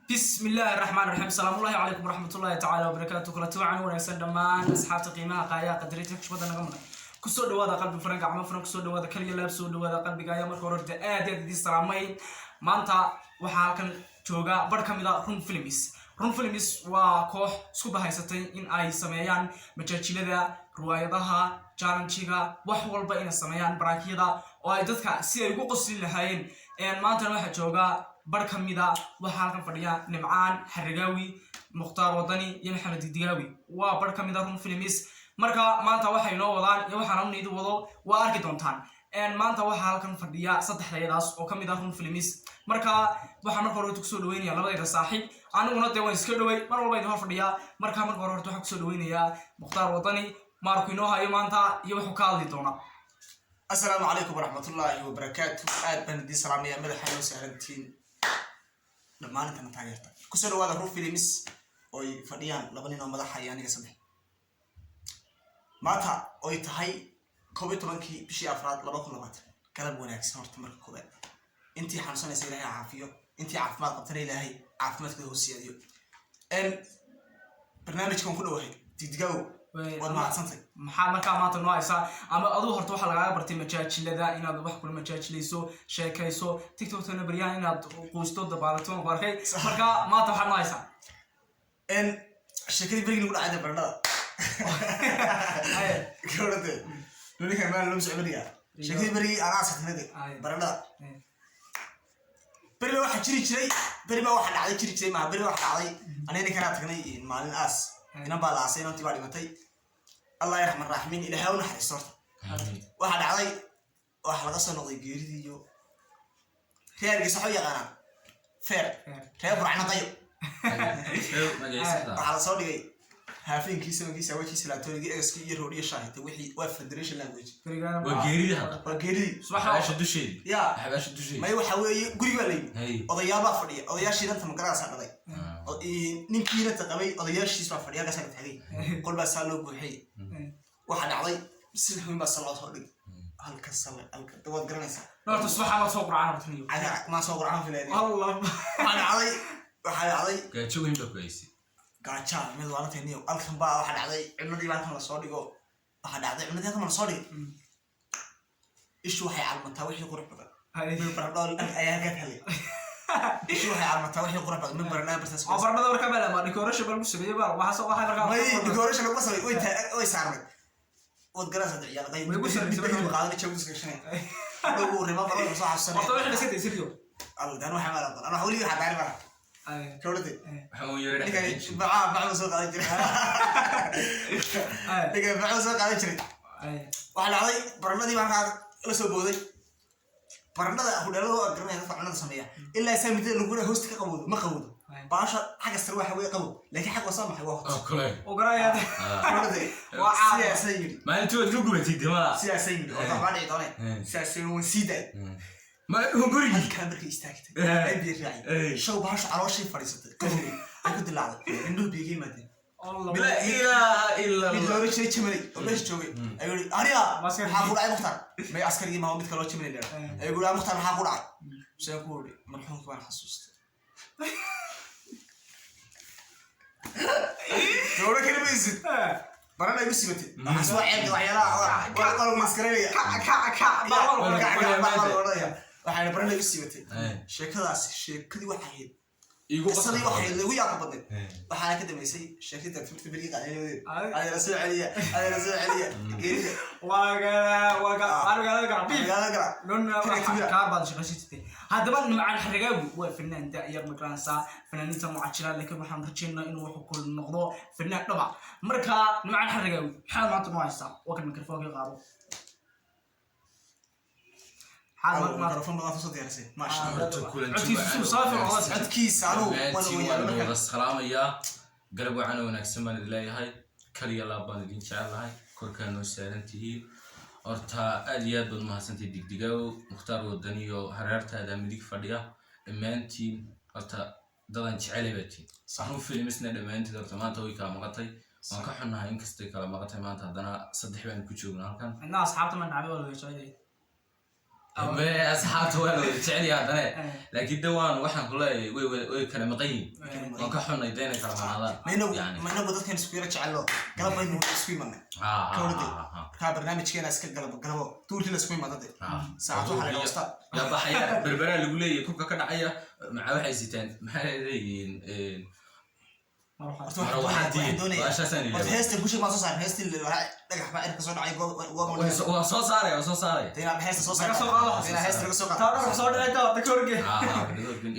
Bismi illaahi raxmaan raxiim. Salaamullahi calaykum waraxmatullahi tacaala wabarakaatu. Kula wacan wanaagsan dhammaan asxaabta qiimaha, qaayaha, qadarinta, xushmada naga mudan. Kusoo dhawaada qalbi furan, gacmo furan. Kusoo dhawaada kaliya laab. Soo dhawaada qalbiga ayaa marka hore horta aad iyo aad idiin salaamay. Maanta waxaa halkan jooga bar ka mid a Run Films. Run Films waa koox isku bahaysatay in ay sameeyaan majaajilada, riwaayadaha, challenge-ga, wax walba inay sameeyaan, baraakiyada oo ay dadka si ay ugu qosli lahaayeen. Maantana waxaa jooga bar ka mida. Waxaa halkan fadhiya Nimcaan Xarigaawi, Mukhtaar Wadani iyo Maxamed Digdigaawi. Waa bar ka mida Run Films. Marka maanta waxay noo wadaan iyo waxaan amniidi wado waa arki doontaan. Maanta waxaa halkan fadhiya saddexdayadaas oo ka mid ah Run Films. Marka waxaan marka hore kusoo dhaweynaya labadayda saaxiib. Aniguna dee waan iska dhaway, mar walba idin hor fadhiyaa. Marka marka hore horta waxaan kusoo dhaweynayaa Mukhtaar Wadani, maarku inoo hayo maanta iyo wuxuu ka hadli doonaa. Asalaamu calaykum waraxmatullaahi wabarakaatu. Aad baan idiin salaamaya, madaxa noo saarantiin dhammaan intana taageerta. Kusoo dhawaada Run Films oy fadhiyaan laba nin oo madaxa iyo aniga saddex. Maanta oy tahay 11-kii bishii afraad 2020. Galab wanaagsan. Horta marka koobaad, intii xanuunsanaysa Ilaahay caafiyo, intii caafimaad qabtana Ilaahay caafimaadkooda hoosiyaadiyo. Barnaamijkan ku dhawahay, Digdigaw, waad mahadsantay. Maxaa markaa maanta noo haysaa? Ama aduu horta waxaa lagaaga bartay majaajilada, inaad wax kula majaajilayso, sheekayso, TikToktana baryahan inaad quusto, dabaalato ku arkay. Marka maanta waxaad noo haysaa? Sheekadii berigii nagu dhacday, baradhada gabadhade ninkan maal loo socon beriga. Sheekadii berigii aan aasatnade baradhada beri baa waxaa jiri jiray, beri baa waxa dhacday jiri jiray maha, beri baa waxa dhacday. Aniga ninkanaa tagnay maalin aas, inan baa la aasay, inantii baa dhimatay, Allah yarxam raaximiin, Ilaahay u naxariisto. Horta waxaa dhacday, waxa laga soo noqday geeridii iyo reergiisa waxa u yaqaanaan feer, reer Burcna qayo. Waxaa lasoo dhigay haafeenkii, samankii, saawajiisi, laatoonigii, egaskii iyo roodhiyo shaahita. Wixii waa federation language. Waa geerida hadda. Waa geeridii. Xabaasha dusheedi. Ya. Xabaasha dusheedi. May, waxa weeye guriga baa layimi. Odayaal baa fadhiya, odayaashii inanta magaraasaa dhalay. Ninkii inanta qabay odayaashiis baa fadhiya, halkaasaa la taagay, qol baa saa loo buuxiyey. Waxaa dhacday sida weyn baa sal loo soo dhigay, halka sal halka waad garanaysaa. Horta subaxa maad soo quracaan horta niyo? Caga maan soo qurxan filayay. Allah. Waxaa dhacday Gaajo weyn baa ku haysay. Gaajaa mid waalantahay niyo. Halkan baa waxaa dhacday cunadii baa halkan lasoo dhigo. Waxaa dhacday cunadii halkan lasoo dhigay. Ishu waxay calmataa wixii qurux badan. Mid baradho ayaa halkaa taallay. Ishu waxay calmataa wixii qurux badan, mid baradhaa bartaas. Oo baradhada markaa baa ma decoration baa lagu sameeyey baa waxaa soo waxay markaa? May, decoration laguma samay, way taa way saarnay, waad garanaysaa, ciyaal qayb. Way ku sarreysay. Mid bahil qaadan jawi iska gashanay dhow rima badan soo xasuusanay. Horta wixii la iska daysay niyo. Alla dan waxa ma aqoon ana wali waxa daari mara kawlade. Waxaa uu yara Ninkan dhex. bacaa bacuu soo qaadan jiray, ninkan bacuu soo qaadan jiray. Waxaa dhacday baradhadii baa halkaa la soo booday. Baradhada hudheelada waa garanaya dadka cunada sameeya, ilaa saa midada lagu hoosta ka qabowdo ma qabowdo. Baasha xagga sare waxa weye qabow, laakiin xagga hoose maxay waa hot. Oo kule. Oo garaya. Kawlade. Waa caadi. Sidaasay yidhi. Maalintii waad ka gubatay dimada. Sidaasay yidhi oo waxbaa dhici doonee, sidaasay waan sii daay. Ma gurigii. Halkaa markay istaagtay ay biyo raacay shaw, baasha calooshii fadhiisatay, qabowgii ay ku dilaacday, indhuhu biyo ka yimaadeen. Laa ilaaha illa Mid Allah. loola jiray Jamaley oo meesha joogay ayuu yidhi, "Aniga maxaa ku dhacay, Mukhtaar?" May, askarigii maha, mid kaloo Jamaley leedahay ayuu yidhi, "Mukhtaar, maxaa ku dhacay?" Misaan ku yidhi, "Marxuumkii baan xasuustay." Gabadho kale maysid barana igu sibatay, waxaas waa ceebta, waxyaalaha waa lagu maskareynaya. Waxaa barana igu sibatay. Sheekadaasi sheekadii waxay ahayd Igu qisadii waxay lagu yaabka badnayd. Waxaana ka dambeysay sheekada timirta berigi qaadanayeen, adeera soo celiya, adeera soo celiya geerida. Magaalada gara. Haddaba Nimcaan Xarigaagu waa fanaan da'yar, magaranaysaa, fanaaniinta mucajira, laakiin waxaan rajaynaa inuu wuxuu ku noqdo fanaan dhaba. Marka Nimcaan Xarigaagu, maxaad maanta noo haysaa? Waa kan mikrofoonka qaado. Maxaad maanta Mikrofon badan kusoo diyaarisay, maasha Allah. Horta kulanti Codkiisu wacan saafi oo oo wanaagsan. Codkiisa anugu waan Dhammaantiin weeyaan waan marka. wada salaamayaa. Galab wacan oo wanaagsan baan idin leeyahay. Kaliya laab baan idin jecelahay, korkaa noo saaran tihiin. Horta aad iyo aad baad mahadsantahay, Digdigaw, Mukhtaar Wadaniyo hareertaada midig fadhiya. Dhammaantiin horta dadan jecelay baa tihiin. Run Filmisna dhammaantiin horta maanta way kala maqantay, waan ka xunnahay. Inkastay kala maqantay maanta, haddana saddex baan ku joognaa halkan. Cidna asxaabta ma nacbay, waa la jecel. Me asxaabta waa la wada jecel yahay haddane, laakiin de waan waxaan ku leeyahay way kala maqan yihiin. Waan ka xunnay de inay kala maqnaadaan. Ma inagu Yani. Ma inagu dadkan isku yara jecello, galab baynu isku imanay. Ka warday. Markaa barnaamijkeena iska galab galabo duurkii la isku imaada de. Saacad waxaa la dhawsta. Yaa baxaya, Berberaa lagu leeyahay, kubka ka dhacaya maxaa waxay sitaan, maxay leeyihiin? Horta waxaan Marawaxadii, waxaan doonayaa baashaasaan horta ilaawo. Heesta ku sheeg baan soo saaray, heestii dhagax baa cirka soo dhacay goob. Waa soo saaraya, waa soo saaraya. Dee inaan heesta soo Laga saarnaa. soo qaado. Dee inaan heesta laga soo qaado. Taa dhagax soo dhacay, taa wada ka horge.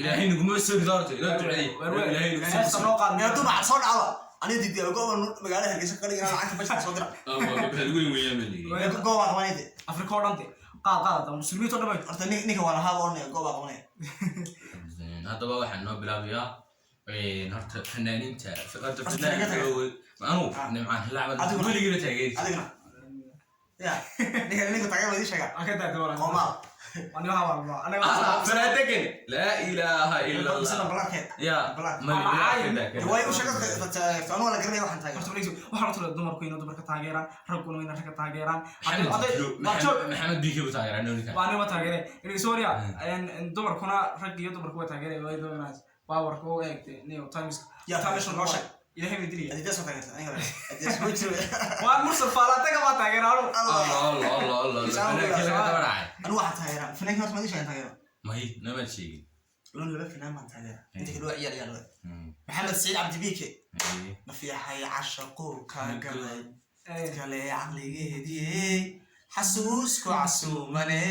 Ilaahay naguma soo rido horta, ilaa duceey Ilaahay nagu soo Heesta noo qaad. Meel dumac soo dhacda aniga diidiyaa gooba magaalada Hargeysa ka dhigana lacagta bajka soo dira. Weyn weeyaan baa layidhi. Meel goobaa qabanaya de. Afrika oo dhan de qaad qaad hadda muslimiinta oo dhan Horta ninka waa lahaaba oranaya goobaa qabanaya. Haddaba waxaan noo bilaabayaa horta fanaaniinta, horta Horta fanaaniinta fanaaniinta. Anu Nimcaan Hilaac Adiguna. weligina taageeri. Adiguna ya ninka taageer waa idiin sheegaa. Aan ka daata walaa. Qoomaal. Ani waxaa waa anaga. Fanaandegan laa ilaaha ila Bisada Allah. balaarkeed. Ya. Balaar. Ma Way u sheegay dadka, anu waa la garanaya waxaan taageer. Horta wareegso, waxaan u tala dumarku inay dumarka taageeraan, ragguna inay ragga taageeraan. Maxamed Waa joog. Maxamed Biike buu taageeraa ninkan. Waa nima taageere sorry, dumarkuna rag iyo dumarku waa taageere, way doonayaan powerka u eegtay New Times. Yaa Times noo sheeg. Ilaahay bay dilaya. Adidas waa taageerta aniga Adidas ma jiro. Waa Mursal Faalaataga baa taageera anu. Allah Allah Allah Allah, fanaankii laga daba dhacay. Anu waxaan taageeraa fanaanka, horta ma idiin sheegan taageero. May nama sheegin. Lon laba fanaan baan taageeraa inta kale waa ciyaar ciyaar waay. Maxamed Saciid Cabdi Biike, nafiyaxay cashaqu ka galay kale caqligeedii xasuusku casuumane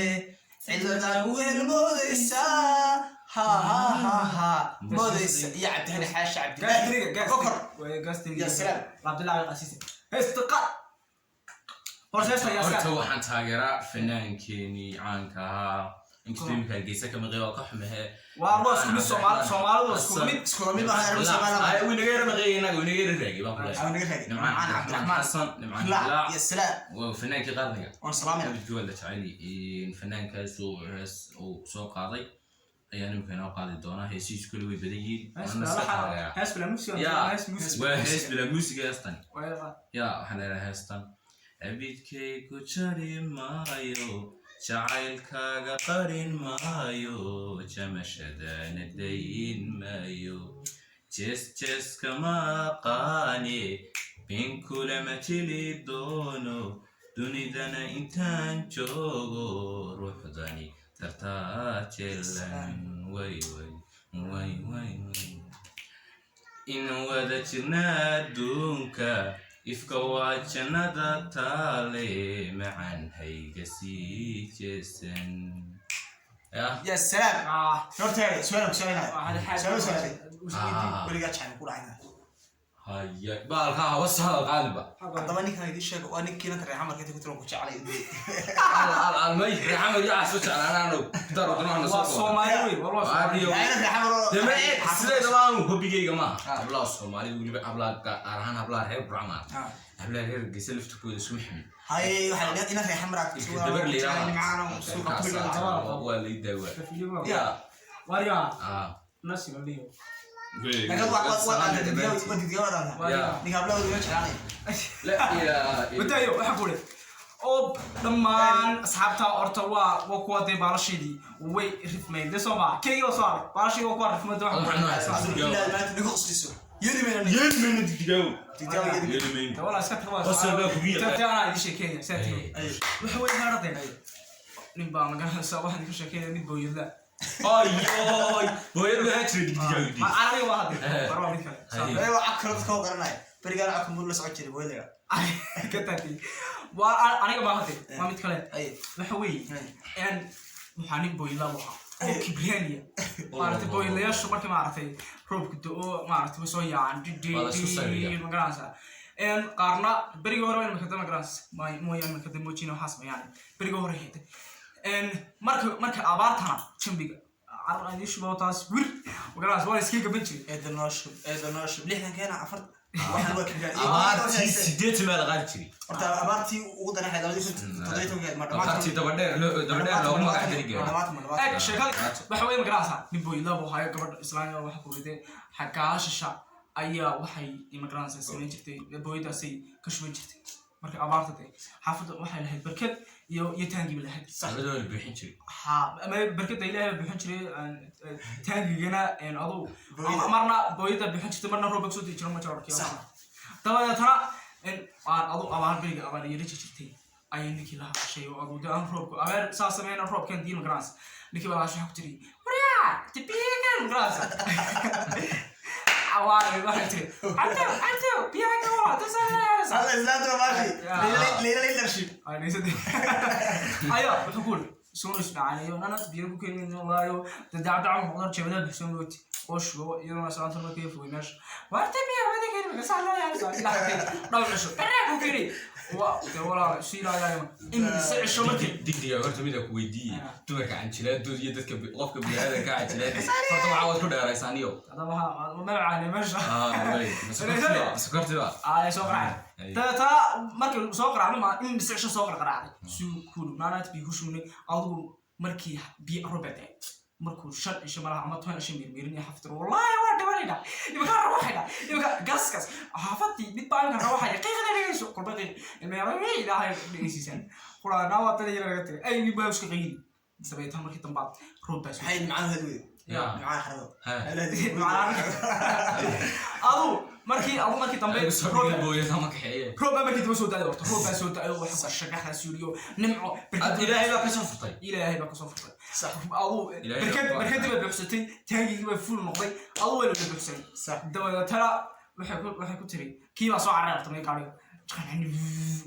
ciladan weel moodaysaa, ha ha ha ha moodaysa, iyo Cabdihani Xaashi Cabdilaahi Bokor. Gastriga. Ya salaam. Cabdillahi Qasiis, heesta qaad horta, heesta yaa Horta iska. Waxaan taageeraa fanaankeenii caanka ahaa, inkastoo imika Hargeysa ka maqay, waa ka xumehe. Waa isku mid, Soomaalidu waa isku mid. Isku mid maaha, reer Soomaaliya. Wuu inaga yara maqeeyay inaga, wuu inaga yara raagay baan ku leeyahay. Naga raagay. Nimcaan Nimcaan Cabdiraxmaan Cabdiraxmaan Xasan Nimcaan Hilaac. Hilaac. Ya salaam. Waa fanaankii qarniga. Waan salaamina. Abidkii waa la jecel yihiin fanaankaas uu hees uu soo qaaday ayaa nimka inoo qaadi doonaa. Heesihiisu kale way badan yihiin, waana iska taageeraa. Hees bila music. Ya. Hees music. Waa hees bila muusiga heestan. Waa. Ya waxaan leeyahay heestan: abidkay ku jari maayo, jacaylkaaga qarin maayo, jamashadana dayin maayo, jees jees kama aqaane, been kulama jeli doono, dunidana intaan joogo ruuxdani dartaa jelan, way way way way way, inaan wada jirna adduunka ifka waa jannada taale, macan hayga sii jeesan. Yah. Ya salaam. Ah. Horta su'aal ku su'aalinaya. Waxaa su'aal su'aalay. Ah. Weligaa jacayl ku dhacay? Haya, baalka hawa sahal qaaliba. Haddaba ninkan idiin sheego, waa ninkii la taray xamarka inta ku tiran ku jeclay. Al al al may reexamar yaa soo jeclaanaano dar wadno Waa soo Soomaali wey, war waa Soomaali. Waa yaa ina reexamar oo dema sideedaba aanu hobigayga maaha hablaha Soomaalida, weliba hablaha gaar ahaan hablaha reer Burcama, hablaha reer Geysa laftirkooda isuma ximin. Haye, waxaa la ina reexamar aad Ilka dabar nimcaano suuqa ku liiraa waa lay daawaa. Ya. Waryaa. Ah. Nasiga liyo. Laakiin waa digdigaa. Ya. Ninka hablaha weligaa jeclaanay. La ilaaha illa. Wadayo waxaan ku uri oo dhammaan asxaabta horta waa kuwa dee baalashaydii way rifmayn dee soo maa keligii waa soo haray baalashaydi, waa kuwa rifmay dee waxaan ku Waxaan uri. haysaa. Ilaa maanta nagu qosliso yeli mayna. Yeeli mayno digdigaaw. Digdigaa yeli. Yeeli mayno. Dee walaa iska tago. Qosol baa kugu yaqaan. Tee anaa idin sheekeynaya saa tiri. Waxa way haradeen nin baa magaranaysa, waxaan idinka sheekeynaya mid booyadla. Ayoy, booyad waxaa jira digdigaaw. Ma carabi waa hadde war waa mid kale. Haye. Waa cab kale dadka oo garanaya berigaan cabka muu la socon jiray booyadga. Ka taatay waa aniga baa hadde waa mid kale. Ay. Waxa weeye en waxaa nin booyadla waxa oo kibriyaaniya maaragtay, booyadlayaashu markii maaragtay roobku da'o maaragtay way soo yaacaan. Waa la isku sayriyaa. Ma garanaysaa, en qaarna berigii hore waa imika ma garanaysa mooyaan imika dambe moojina waxaa sameeyaan berigii hore hayta en marka abaartana jambiga carar aan ii shubo taas wir ma garanaysa waa la iskaga gaban jiray. Eeda noo shub, eeda noo shub, 60keena afar waxaan waa kibriyaan. Abaartii 80 baa la qaadi jiray. Horta abaartii ugu danaxayd 2017-keed ma Abaartii dabadheer dabadheer loogu magac dari gaaro. dhamaat ma dhamaat. Eeg sheekada waxa weeye ma garanaysaa nin booyadla buu hayo gabadha islaamiga waxa ku riday xaggaashasha ayaa waxay ma garanaysaa samayn jirtay booyadaasay ka shuban jirtay. Marka abaarta dee xaafadda waxay lahayd barkad iyo taangi bay lahayd. Labadaba la buuxin jiray. Ha, ama barkada Ilaahay baa buuxin jiray, taangigana aduu Booyada. Marna booyada buuxin jirtay, marna roob soo dii jiro ma jiro. Sax. Dabadeetana aan adu abaar beriga abaar yara jirtay ayay ninkii la hadashay oo adu dee aan roobku abeer saa sameyna, roobkan diin magaranaysa. Ninkii baa la hadashay, waxaa ku tiri, "Waryaa, tibiigan magaranaysa." Awaare waxay tiri, "Cabdo, Cabdo, biyaha ka wala tasaanaysa." Alla islaanta maashi. Leila leadership. Ayo wuxuu ku yiri soo ismacaanayo nanad biyo ku keenin waayo dadacdac noqdan jabada bixsan mooti oo shubo iyadoo salaanta markay fogay meesha waarta biyo wada keenin ka saalayaa dhawr cisho barraa ku keeni waa de walaal siilaayaa in si cisho markii. Digdiga horta mida ku weydiiyey, dumarka canjilaadooda iyo dadka qofka biniaadanka canjilaadiisa horta waxaa waad ku dheeraysaa niyo. Hadaba waxa ma macaanay meesha. Sokortiba. Ay soo qaracay, dabeetana markii soo qaracday ma in mise cisho soo qarqaracday suu kuulu naanaad biyo ku shubnay adigu markii biyo robert markuu 5 cisho malaha ama 10 cisho mirmirinaya xaftir, wallaahi waa dhibanayna imika, rawaxayna imika gaskas xaafadii mid baa imika rawaxaya qiiqda dhegeyso kolba qiiq ilmeeray Ilaahay dhegeysiisaan quraa naa waa tani laga tagay ay nin baa iska qayli. Sabaytan markii dambe roob baa soo Maxay macaan hadweey? Ya. Macaan xarado. Ha. Adu markii dambe roob Booyada ma kaxeeye. Roob baa markii dambe soo daaday horta, roob baa soo daaday waxa shagaxda suuriyo nimco. Ilaahay baa kasoo furtay. Ilaahay baa kasoo furtay. Sax. Adu Ilaahay barkad baa ku barkadii baa buuxsatay, taangigii baa fuul noqday, adu waa la buuxsanay. Sax. Dabadeetana waxay ku tiri kii baa soo cararay horta may gaariga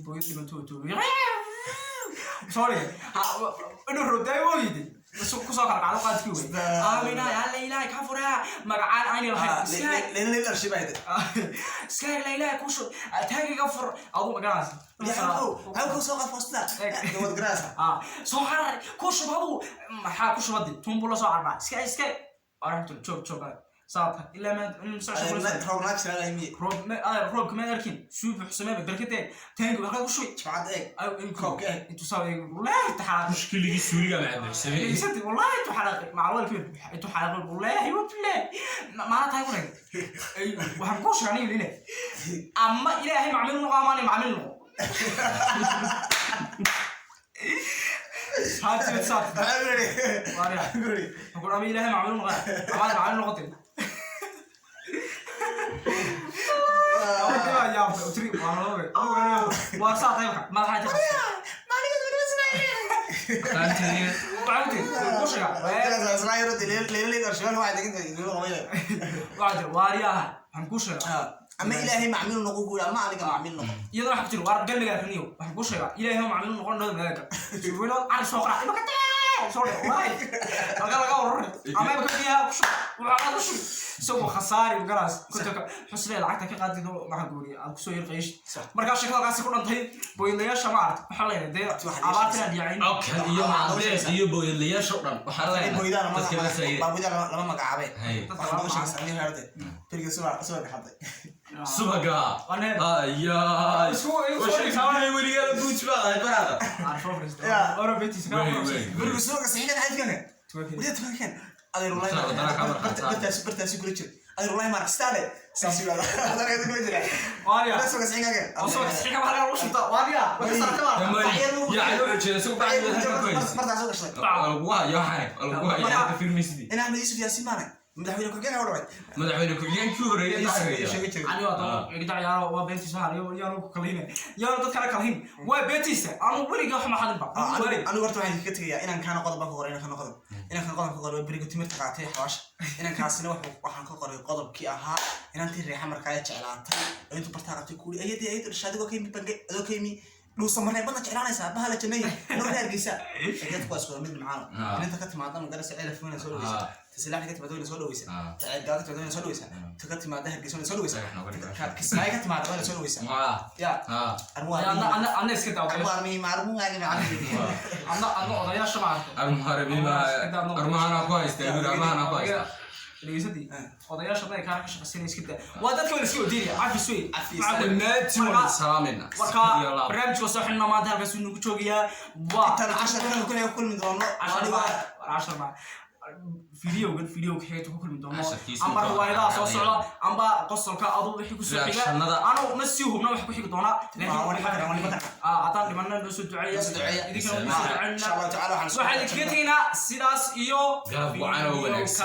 booyad dhimanto toobay soo dhigay inuu roobdaay wooyday kusoo kala qacdo qaadkii wey aamina alla Ilaahay ka furaa magacaan aanay lahayn iska Leila leadership ay. Iska la Ilaahay ku shub taagiga fur adu magaranaysa. Halku soo qaf hostada. Dawad garaasa. Ah, soo carar ku shub adu maxaa ku shubadi tuunbu la soo cararaa iska iska aragto joog joog saabta ilaa ma Roob natural ay mi. Roob ma roobka ma arkin suu buuxsamay barkadee taangi waxaa ku shubay. Jimcad eeg. Ay in Koobka eeg. Intuu saa wallahi taxalaq. Mushkiligii suuliga macaa buuxsamay. Sadi wallahi intuu xalaqay macluumaadka intuu xalaqay wallahi wabillahi ma tahay ku ay waxaan ku sheegnay ilaa ama Ilaahay macmiil noqo ama aanay macmiil noqo haati saat. Maxaa guri? Waarya. Guri. Wuxuu ama Ilaahay macmiil noqo ama aanay macmiil noqotay. Waa saa tahay madaxa ku sheega. Leila leadership waxay degan tahay. Waxaa jira waaryaha waxaan kuu sheegaa. Ama Ilaahay macmiil noqo guur ama aniga macmiil noqo. Iyadana waxaa ku jira waar galmigaa runiyo waxaan kuu sheegaa Ilaahay macmiil noqon dhowr magaalka suweyno cari soo qarac imaka tee soo dhe waay halka laga ururi ama imaka biyaha ku shub waxaa ku shub isagoo khasaari galaas kontonka xuslee lacagta ka qaadid oo maxaa guuriya aad kusoo yarqaysh. Sax. Markaa sheekada halkaasi ku dhantay booyadayaasha ma aragta waxaa leeyahay dee abaartina dhiyacin. Codkan iyo macdees iyo booyadlayaasha o dhan waxaan leenahay Boydaan dadka la saayay. lama lama magacaabay. Hay. Waxaa noo sheegay Samiir Harde. Beriga subax subax xaday. Subaga. Waa Ayaay. Isku Weligaa buuj baa ahayd baraada. Yeah. Ora betis ka. Wey, wey. Beriga subax saxiixan xadkan. Waliya tukankan. Adeer wallahi Wadana ka marqaata. bartaas kula jir. Adeer wallahi maar istaale. Saas uu yiraahdaa. Adeer kula jira. Waarya. Subax saxiixan. Oo soo saxiixa waxa lagu shubtaa waarya waxa sarka waa. Yacni wuxuu jeeda suuq bacdi halka ku haysa. Bartaas soo gashay. Waa lagu hayo waxaan, waa lagu hayo hadda firmaysidii. In Axmed Yuusuf Yaasiin maana madaxweyne ku-xigeenka u dhaway. Madaxweyne ku-xigeenkii horeeyay Sheegay daahiriya. jiray. Ani waa tan iga ciyaaro waa beentiisa waxa laga yaano ku kalina yaano dad kale kalhin waa beentiisa anu weliga wax ma xadin ba. Anigu horta waxaan kaga tegayaa inaan kaana qodob baan ka qoray, inaan kaana qodob ka qoray beriga timirta qaatay xawaasha inankaasina waxaan ka qoray qodobkii ahaa inantii reexa markaa jeclaatay oo intuu bartaa qabtay kuuri ayadii ayadu dhashay adigoo ka yimi bange adoo ka yimi dhuusa marnay badna jeclaanaysaa bahala jannay noo hargeysa dadku waa isku mid macaan. Inanta ka timaada magarasa ceelaf weyna soo dhaweysa, tasilaax ka timaada weyna soo dhaweysa, taceelgaa ka timaada weyna soo dhaweysa, ta ka timaada Hargeysa weyna soo dhaweysa, Kismaayo ka timaada weyna soo dhaweysa ya. Anna iska daa anna anna odayaasha ma arko. Armahana ku haysta armahana ku haysta. Dhegeysadii odayaasha hadday kaara ka shaqaysanaya iska daa waa dadka waa la iska odeynaya cafis wey. Dhammaantiin waan salaamayna. Marka barnaamijka soo xidhna maanta halkaas inuu ku joogayaa waa Intaan casharkan ku kulmi doono. 10 ma 10 ma. Videogan videoga xigta ku kulmi doono, Casharkiisa amba wuxuu riwaayadaha soo ahaa socda, amba qosolka adu wixii kusoo xiga. Reactionada. Anu ma sii hubna wax ku xigi doona, laakiin Waa dhiman karnaa, waa dhiman karnaa. Haddaan dhimanna noo soo duceeya. Noo soo duceeya. Idinkana noo soo Insha duceynaa. Allahu tacaala waxaan Waxaan idinkaga tegaynaa sidaas iyo Garab wacan oo wanaagsan.